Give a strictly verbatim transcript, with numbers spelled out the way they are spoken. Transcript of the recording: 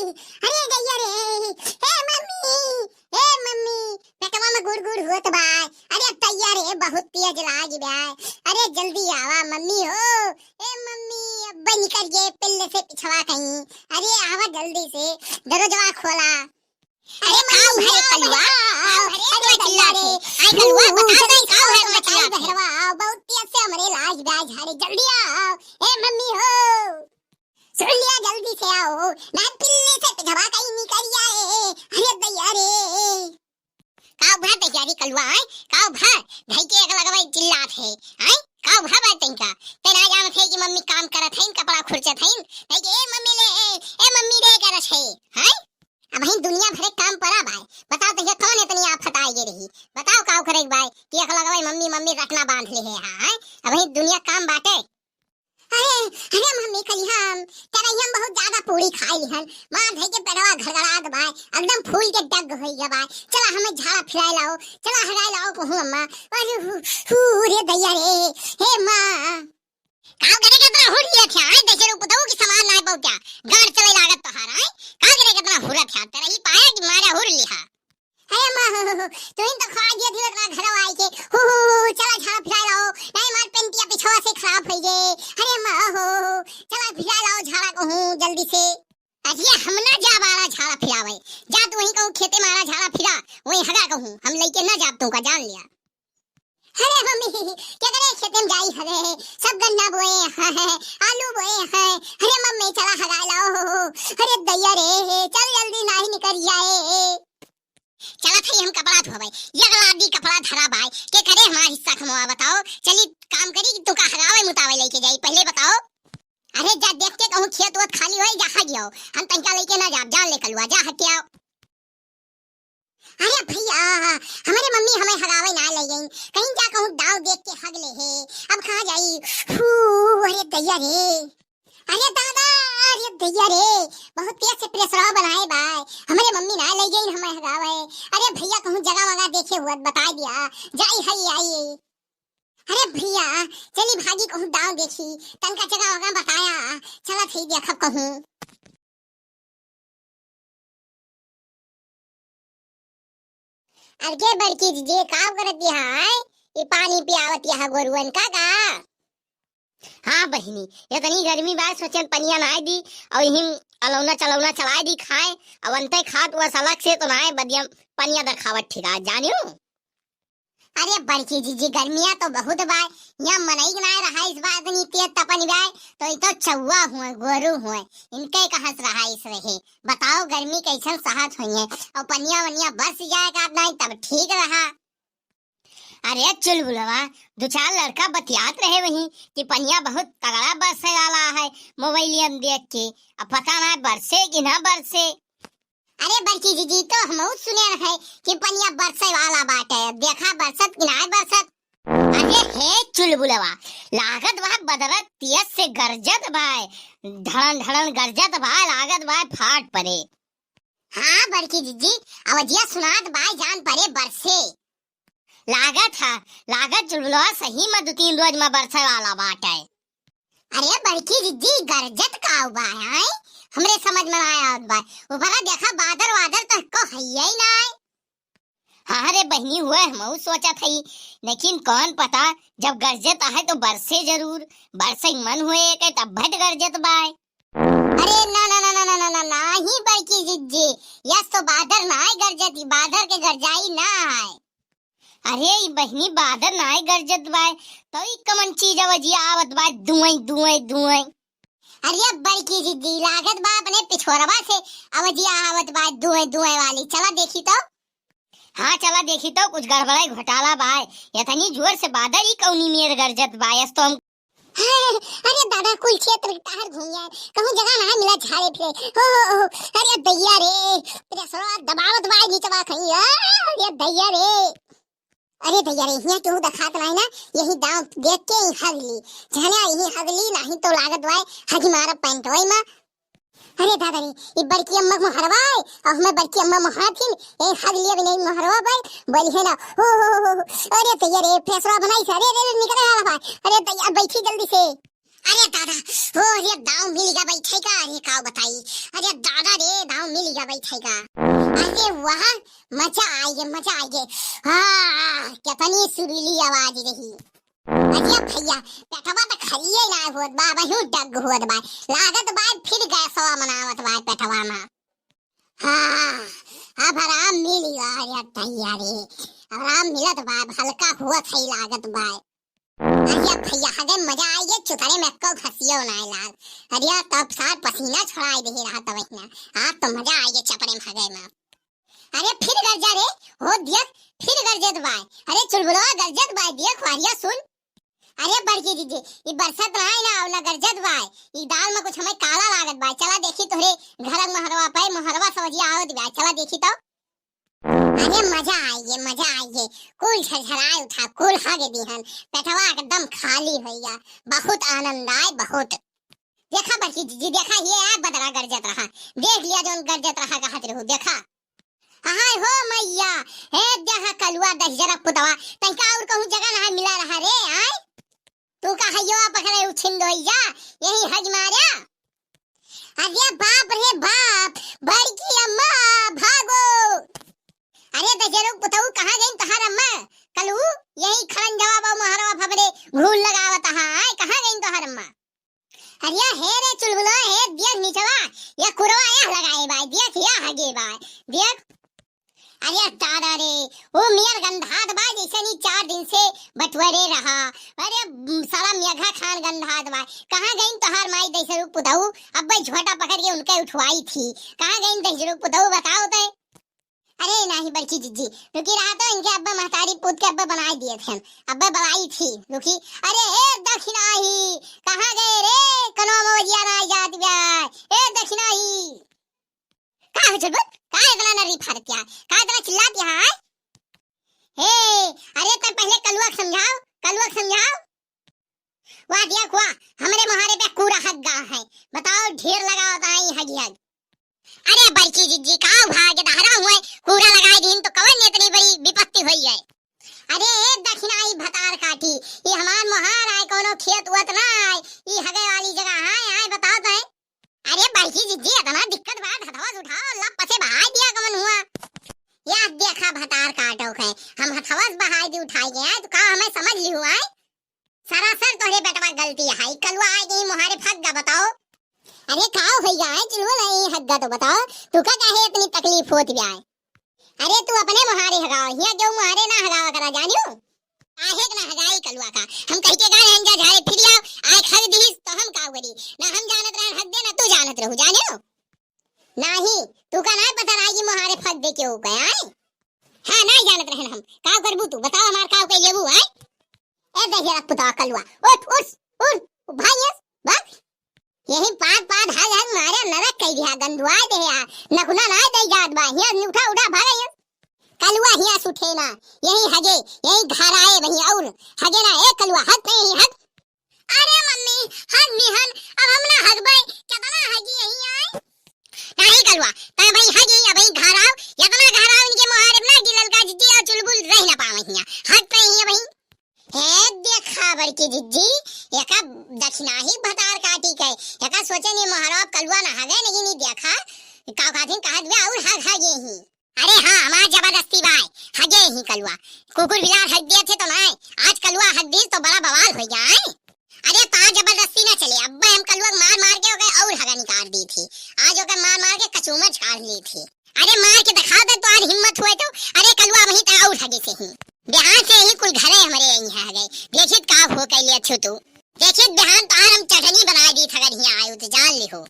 अरे गैया रे, ए मम्मी, ए मम्मी, पेटवा में गुड़ गुड़ होत बा। अरे तैया रे, बहुत तेज लाग बा। अरे जल्दी आवा मम्मी हो, ए मम्मी, अब्बे निकर गए पिल्ले से पिछवा कहीं। अरे आवा जल्दी से, दरवाजा खोला। अरे का भरे कलुआ? का भरे? अरे चिल्ला रे। आय कलुआ, बता दे का भरे चिल्ला रे। बहरवा, बहुत तेज से हमरे लाग बा, झाड़े जल्दी आओ। ए मम्मी हो, सुन लिया, जल्दी से आओ, ना पिल्ले से पिछवा कहीं निकल आए। अरे दैया रे। का भा दैया रे कलुआ, आय? का भा? धई के एक लगवाई चिल्लात है, आय? का भा बा तैका? ते ना जानत है कि मम्मी काम करत है, कपड़ा खुरचत है, धई के, ए मम्मी ले, ए, ए मम्मी रे करत है, आय? अबहीं दुनिया भरे काम पड़ा बाय। बताओ तो ये कौन इतनी आफत आए गे रही? बताओ का करे बाय कि एक लगवाई मम्मी, मम्मी रटना बांध ले है, हाँ, हाँ? अबहीं दुनिया काम बाटे। अरे, अरे मम्मी, कल हम, तेरा हम बहुत ज्यादा पूरी खाई लिहन। माँ धई के पेटवा घड़घड़ात बाय, एकदम फूल के डग होई गया बाय। चला हमें झाड़ा फिराए लाओ, चला हगाए लाओ कहूँ अम्मा। अरे हु, हु, रे दैया रे, हे माँ। का करे के इतना हुर लिया था, आय? देखे रूप बताओ कि सामान ना पाओ क्या? गाड़ चले लागत तोहार, आय? का करे के इतना हुरा था? तेरा ही पाया कि मारा हुर लिहा। अरे माँ हो, हो, हो, तू ही तो खा गया थी इतना घर आए के। हु, हु, हु, चला झाड़ा फिराए लाओ, नहीं मार पेंटिया पिछवा से खराब होई गे। अरे माँ हो, हो, हो, चला फिराए लाओ झाड़ा कहूँ जल्दी से। अरे हम ना जा बारा झाड़ा फिरावे, जा तू वहीं कहूँ खेते मारा झाड़ा फिरा, वहीं हगा कहूँ, हम लेके ना जाब तू का जान लिया। अरे मम्मी, केकरे खेते में जाई हवे? सब गन्ना बोए हैं, आलू बोए हैं। अरे मम्मी, चला हगा लाओ। अरे दैया रे, चल जल्दी, नाही निकल जाए। चला थई हम कपड़ा धोवे, ये गला दी कपड़ा धरा बाय, केकरे हमार हिस्सा खमवा बताओ। चली काम करी कि तू का हगावे मुतावे लेके जाई, पहले बताओ। अरे जा देख के कहूँ खेत वेत खाली होई, जा हग आओ, हम तनिका लेके ना जाब, जान ले कलुआ, जा हग के आओ। अरे भैया, हमरे मम्मी हमें हगावे ना ले गई, कहीं जा कहूँ दाव देख के हग ले है, अब कहाँ जाई? फू, अरे दैया रे, अरे दादा, अरे दैया रे, बहुत तेज से प्रेशरवा बनाए बाय, हमरे मम्मी ना ले गई हमें हगावे। अरे भैया कहूँ जगह वगह देखे हुआ बताए दिया, जाई हई आई। अरे भैया, चली भागी कहूँ दाव देखी, तनका जगह वगह बताया, चला थई देखब कहूँ। अरे बड़की जीजी, का करत यहाँ है? ई पानी पियावत यहाँ गोरुअन का का? हाँ बहिनी, इतनी गर्मी बा, सोचन पनिया नाय दी, और हिम अलौना चलौना चलाए दी खाए, अब अंते खात हुआ सलक से तो नाय बदियम पनिया दखावत ठिका, जानियो? अरे बड़की जीजी, गर्मिया तो बहुत बाय, यहाँ मनई के नाय रहा इस बार इतनी तेज तपन बाय, तो ई तो चौवा हुए, गोरू हुए, इनके कहाँ से रहा इस रहे? बताओ गर्मी कैसन सहत हुई है, और पनिया वनिया बरस जाए का नाय तब ठीक रहा। अरे चुलबुलवा, दो चार लड़का बतियात रहे वहीं कि पनिया बहुत तगड़ा बरसे वाला है, मोबाइलिया में देख के, अब पता ना बरसे कि ना बरसे। अरे बड़की जीजी, तो हमहू सुने रहे कि पनिया बरसे वाला बाटे, देखा बरसत कि नाय बरसत। अरे हे चुलबुलवा, लागत बा बदरत तेज से गरजत बा, धड़न धड़न गरजत बा, लागत बा फाट परे। हाँ बड़की जीजी, अवजिया सुनात बा, जान परे बरसे। लागत है, लागत चुलबुलवा सही में दो तीन रोज में बरसे वाला बाटे। अरे बड़की जिज्जी, गरजत का बा, आय? हमरे समझ में ना आवत बा। ऊपरा देखा, बादर वादर तो को हइये ही ना आय। हाँ रे बहिनी, हुए हमहू सोचत हई, लेकिन कौन पता, जब गरजत आहे तो बरसे जरूर, बरसे मन हुए के तब भट गरजत बाय। अरे ना ना ना ना ना ना ना, नाही बड़की जिज्जी, यस तो बादर ना आय गरजत, ई बादर के गरजाई ना आय। अरे ई बहिनी, बादर नाय गरजत बाय, तो ई कमन चीज अवजिया आवत बाय, धुआं धुआं धुआं। अरे बड़की जिज्जी, लागत बा अपने पिछोरवा से अवजिया आवत बाय, धुआं धुआं वाली। चला देखी तो। हाँ चला देखी तो, कुछ गड़बड़ाई घोटाला बाय। इतनी जोर से बादर ई कौनी मेर गरजत बाय, अस तो हम अरे दादा, कुल क्षेत्र के तार घूम जाए, कहूँ जगह ना मिला झाड़े फिरे। हो, हो, हो, अरे दैया रे, प्रेशरवा दबावत बाय निचवा कहीं। अरे दैया रे, अरे दैया रे, हियाँ केहू देखात नाय ना, यही दांव देख के ही हगली, झनिया यही हगली, नाही तो लागत बाय हगी मारब पैंटवा में। अरे दादा रे, ई बड़की अम्मा मोहरवा है, और हमें बड़की अम्मा मोहाथिन, ए हगलिया भी नहीं मोहरवा बाय, बोली है ना, हो, हो, हो, हो, अरे दैया रे, प्रेशरवा बनाई से, अरे, अरे, अरे, निकले वाला बाय, अरे दैया, बैठी जल्दी से। अरे दादा, ओ, अरे दाव मिल गया बैठे का, अरे का बताई, अरे दादा रे, दाव मिल गया बैठे का। अरे वाह, मजा आइगे, मजा आइगे। हाँ, कितनी सुरीली आवाज रही। अरे भैया, पेटवा त खालिए ना होत बा, वही डग होत बा। लागत बा फिर गैसवा मनावत बा पेटवा में। हाँ, अब आराम मिल गया, अरे भैया रे, आराम मिलत बा, अब हल्का होत है लागत बा। अरे भैया, हगे मजा आइगे, चुतरे में एको खसियो ना लाग। अरे तब सार पसीना छोड़ाई दे रहा तब इतना। आज तो मजा आइगे चपरे में हगे में। अरे फिर गरजा रे, हो देख, फिर गरजत बाय। अरे चुलबुलवा गरजत बाय, देख वारिया सुन। अरे बड़की जीजी, ई बरसत ना है ना, अवला गरजत बाय। ई दाल में कुछ हमें काला लागत बाय। चला देखी तोहरे घर मोहरवा पे, मोहरवा सवजिया आवत बाय। चला देखी तो। अरे मजा आइगे, मजा आइगे। कुल झरझराए उठा, कुल हग दिहन। पेटवा एकदम खाली होइगा। बहुत आनंद आए, बहुत। देखा बड़की जीजी, देखा ये आ बदरा गरजत रहा। देख लिया जौन गरजत रहा कहत रहू, देखा। हाय हो मैया, हे देखा कलुआ दहिजरा पुतवा, तैका और कहूँ जगह ना मिला रहा रे, आय? तू का हइयो पकड़े उछिंद होइया, यही हग मार्या। अरे बाप रे बाप, बड़की अम्मा, भागो। अरे दहिजरा पुतऊ, कहाँ गई तोहार अम्मा? कलू, यही खड़ंजवा बा मोहरवा फबरे घूर लगावत हा, आय, कहाँ गई तोहार अम्मा? अरे हे रे चुलबुलो, हे देख नीचवा, ये कुरवा यह लगाए बाय, देख यह हगे बाय, देख। अरे दादा रे, ओ मियर गंधात बाय, जैसे नी चार दिन से बटवरे रहा। अरे साला मेघा खान गंधात बाय, कहाँ गई तोहार माई दहिजरू पुतऊ? अब्बे झोटा पकड़ के उनके उठवाई थी, कहाँ गई दहिजरू पुतऊ बताओ ते? अरे नाही बड़की जिज्जी, रुकी रहा तो इनके अब्बे महतारी पूत के अब्बे बनाई दिए थे हम। अब्बे बुलाई थी, रुकी। अरे ए दखिनाही, कहाँ गए रे? कनो मवजिया ना जात बा। ए दखिनाही। का हो चुलबुल? का इतना नरी फारत या? का इतना चिल्लात या है? ए, अरे तै पहले कलुआ के समझाओ, कलुआ के समझाओ। वाह दिया कुआ, हमरे मोहारे पे कूड़ा हग गा है। बताओ ढेर लगावत आई हगी हग। अरे बड़की जिज्जी, का भाग दहरा हुए, कूड़ा लगाई दीन तो कवन इतनी बड़ी विपत्ति होई है। अरे ए दखिनाही भतार काटी, ई हमार मोहार आय, कोनो खेत उत ना आय, ई हगे वाली जगह आय, आय बताओ तो है। अरे बड़की जिज्जी, इतना दिक्कत बात, हथवा से उठाओ, लब पसे बहाई दिया कवन हुआ। या देखा भतार काटो के, हम हथवा से बहाई दी उठाई के आय, तो का हमें समझ ली हुआ है? सरासर तोहरे बेटवा गलती है, कलुआ आय गई मोहारे फग्गा बताओ। अरे का होइगा है चुलबुल, नहीं हग्गा तो बताओ, तू का काहे इतनी तकलीफ होत बा है? अरे तू अपने मोहारे हगाओ, हिया केहू मोहारे ना हगावा करा जानियो। काहे के ना हगाई कलुआ का, हम कही के गाय हंजा झारे फिर आओ, आय खग दीस तो हम का करी, ना हम जानत रहन हग दे ना तू जानत रहू जानियो। नाही, तू का ना पता रहा कि मोहारे फग दे के हो गया है? हाँ, नाही जानत रहन हम। का करबू तू? बताओ हमार का कह लेबू, आय? ए दहिजरा पुतवा कलुआ, उठ, उठ, उठ, भाग यस, भाग। यही पाद पाद हग हग मारे नरक कह दिया, गंदुआ दे या, नकुना ना दे जात बा, हिया उठा, उठा, भाग यस। कलुआ हिया से उठे ना, यही हगे, यही घर आए वही और हगे ना, ए कलुआ, हग नहीं, हग। अरे मम्मी, हग निहन, अब हम ना हगबै, केतना हगी यही आय? नाही कलुआ, तै भाई हगी, अब भाई घर आओ, एतना घर आओ, इनके मोहारे ना गिलल का जिज्जी और चुलबुल रह ना पावे हिया। हग पे ही है भाई। हे देखा बड़की जिज्जी, एका दखिनाही भतार काटी के, एका सोचे नी मोहारो अब कलुआ ना हगे, लेकिन ई देखा, का कहथिन कहत बे और हग हगे ही। अरे हाँ, हमार जबरदस्ती बाय, हगे ही कलुआ। कुकुर बिलार हग दिए थे तो ना, आज कलुआ हग दीस तो बड़ा बवाल हो जाए। अरे पा जबरदस्ती ना चले, अब्बे हम कलुआ के मार मार के ओके और हगा निकाल दी थी। आज ओके मार मार के कचूमर छाड़ ली थी। अरे मार के दिखा दे तो आज हिम्मत हुए तो, अरे कलुआ वहीं ते और हगे से ही। बिहान से ही कुल घरे हमरे यहीं है हगे। देखित का हो कैले अच्छो तू। देखित बिहान तो आज हम चटनी बना दी थगन ही आयो तो जान ले हो।